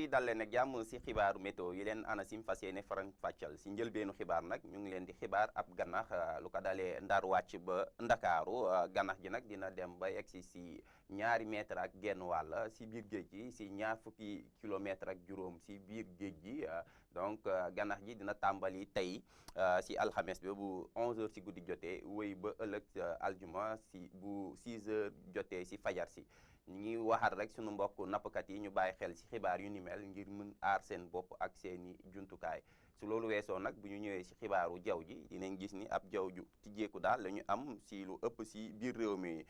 yi dal leen ak jàmm si xibaaru météo yi leen ANACIM fas yéene faram fàccal si njëlbeenu xibaar nag ñu ngi leen di xibaar ab ganax lu ko dalee Ndar wàcc ba Ndakaaru ganax ji nag dina dem ba yegsi si 2 mètre ak genn wàll si biir géej gi si 20 kilomètres ak juróom si biir géej gi donc ganax ji dina tàmbali tey si alxames bi bu 11h si guddi jotee wéy ba ëllëg aljuma si bu 6h jotee si fajar si. ñu ngi waxaat rek sunu mbokk nappkat yi ñu bàyyi xel ci xibaar yu ni mel ngir mën aar seen bopp ak seeni jumtukaay su loolu weesoo nag bu ñu ñëwee ci xibaaru jaww ji dinañ gis ni ab jaww ju tijjeeku daal la ñu am ci lu ëpp ci biir réew mi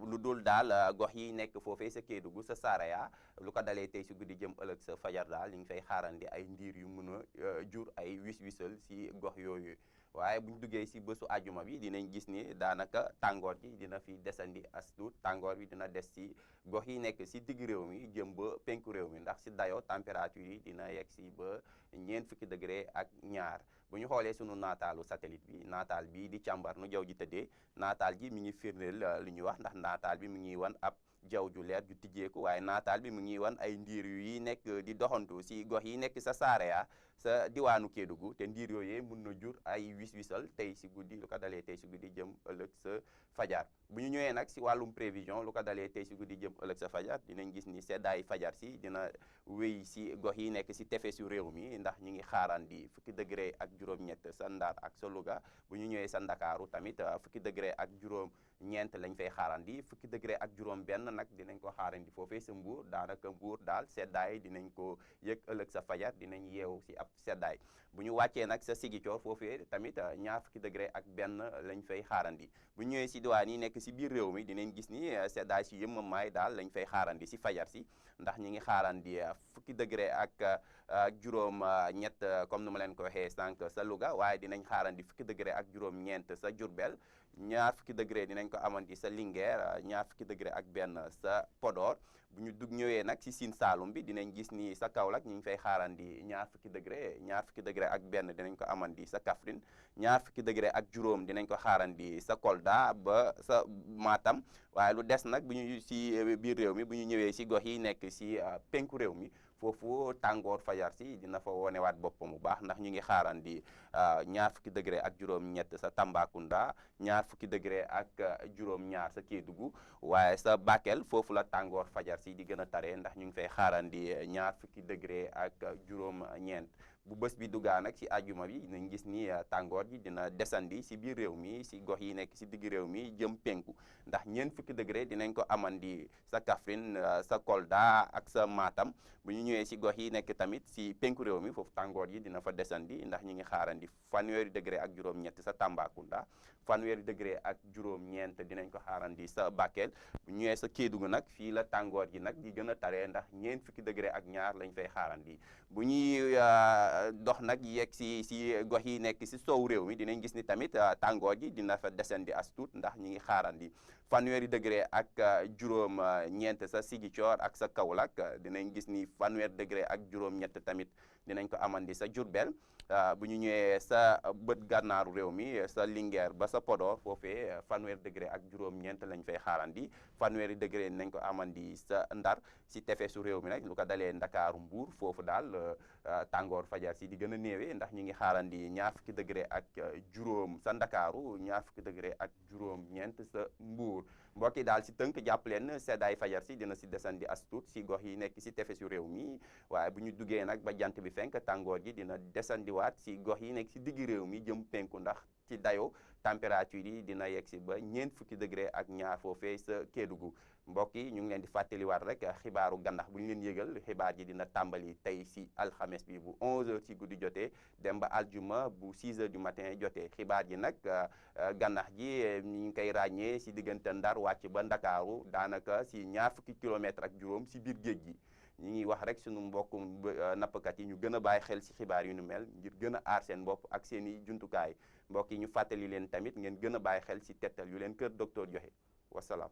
lu dul daal gox yi nekk foofee sa Kédougou sa Saraya lu ko dalee tey ci guddi jëm ëllëg sa fajar daal ñu ngi fay xaarandi ay ndiir yu mën a jur ay wis-wisal ci gox yooyu. waaye bu ñu duggee si bésu àjjuma bi dinañ gis ni daanaka tàngoor ji dina fi desandi as tuut tàngoor bi dina des si gox yi nekk si digg réew mi jëm ba penku réew mi ndax si dayoo température yi dina yegg si ba 4 fukki degré ak ñaar bu ñu xoolee sunu naataalu satellite bi naataal bii di càmbar nu jaww ji tëddee naataal ji mi ngi firndeel lu ñuy wax ndax naataal bi mi ngi wan ab jaww ju leer ju tijjeeku waaye naataal bi mu ngi wan ay ndiir yi nekk di doxantu si gox yi nekk sa Saraya sa diwaanu Kédougou te ndiir yooyee mun na jur ay wis-wisal tey si guddi lu ko dalee tey si guddi jëm ëllëg sa fajar bu ñu ñëwee nag si wàllum prévision lu ko dalee tey si guddi jëm ëllëg sa fajar dinañ gis ni seddaay fajar si dina wéy si gox yi nekk si tefesu réew mi ndax ñu ngi xaarandi 10 degré ak juróom-ñett sa Ndar ak sa Louga bu ñu ñëwee sa Ndakaaru tamit 10 degré ak juróom-ñeent lañ fay xaarandi 10 degré ak juróom-benn nag dinañ ko xaarandi foofee sa Mbuur daanaka Mbuur daal seddaay dinañ ko yëg ëllëg sa fajar dinañ yeewu si ab seddaay bu ñu wàccee nag sa Sigicoor foofee tamit 20 degré ak benn lañ fay xaarandi bu ñu ñëwee si diwaan yi nekk si biir réew mi dinañ gis ni seddaay si yëmmamaay daal lañ fay xaarandi si fajar si ndax ñi ngi xaarandi 10 degré ak juróom-ñett comme nu ma leen ko waxee sànq sa Louga waaye dinañ xaarandi 10 degré ak juróom-ñeent sa Diourbel 20 degré dinañ ko amandi sa Linguère 20 degré ak benn sa Podor bu ñu ñëwee nag si Sine Saalum bi dinañ gis ni sa Kaolack ñu ngi fay xaarandi 20 degré 20 degré ak benn dinañ ko amandi sa Kaffrine 20 degré ak juróom dinañ ko xaarandi sa Kolda ba sa Matam waaye lu des nag bu ñu si biir réew mi bu ñu ñëwee si gox yi nekk si penku réew mi foofu tàngoor fajar si dina fa wonewaat boppam bu baax ndax ñu ngi xaarandi 20 degré ak juróom-ñett sa Tambacounda 20 degré ak juróom-ñaar sa Kédougou waaye sa Bakel foofu la tàngoor fajar si di gën a tare ndax ñu ngi fay xaarandi 20 degré ak juróom-ñeent bu bés bi duggaa nag si àjjuma bi nañ gis ni tàngoor ji dina desandi si biir réew mi si gox yi nekk si digg réew mi jëm penku ndax 40 degré dinañ ko amandi sa Kaffrine sa Kolda ak sa Matam bu ñu ñëwee si gox yi nekk tamit si penku réew mi foofu tàngoor yi dina fa desandi ndax ñu ngi xaarandi 20 degré ak juróom-ñett sa Tambacounda 20 degré ak juróom-ñeent dinañ ko xaarandi sa Bakel bu ñu ñëwee sa Kédougou nag fii la tàngoor ji nag di gën a tare ndax 40 degré ak ñaar lañ fay xaarandi bu ñuy dox nag yegg si gox yi nekk si sow réew mi dinañ gis ni tamit tàngoor ji dina fa desandi as tuut ndax ñu ngi xaarandi 20 degré ak juróom-ñeent sa Sigicoor ak sa Kaolack dinañ gis ni 20 degré ak juróom-ñett tamit dinañ ko amandi sa Diourbel bu ñu ñëwee sa bët gànnaaru réew mi sa Linguère ba sa Podor foofee 20 degré ak juróom-ñeent lañ fay xaarandi 20 degré nañ ko amandi sa Ndar si tefesu réew mi nag lu ko dalee Ndakaaru Mbuur foofu daal tàngoor fajar si di gën a néewee ndax ñu ngi xaarandi 20 degré ak juróom sa Ndakaaru 20 degré ak juróom-ñeent sa Mbuur mbokk yi daal si tënk jàpp leen seddaay fajar si dina si desandi as tuut si gox yi nekk si tefesu réew mi waaye bu ñu duggee nag ba jant bi fenk tàngoor ji dina desandiwaat si gox yi nekk si digg réew mi jëm penku ndax ci dayo température yi dina yegg si ba 40 degré ak ñaar foofee sa Kédougou mbokk yi ñu ngi leen di fàttaliwaat rek xibaaru gànnax bu ñu leen yëgal xibaar ji dina tàmbali tey si alxames bi bu 11h si guddi jotee dem ba aljuma bu 6h du matin jotee xibaar ji nag gànnax ji ñu ngi koy ràññee si diggante Ndar wàcc ba Ndakaaru daanaka si 20 kilomètres ak juróom si biir géej gi ñi ngi wax rek sunu mbokkum nappkat yi ñu gën a bàyyi xel si xibaar yu nu mel ngir gën a aar seen bopp ak seen i jumtukaay mbokk yi ñu fàttali leen tamit ngeen gën a bàyyi xel si tettal yu leen kër docteur joxe wasalaam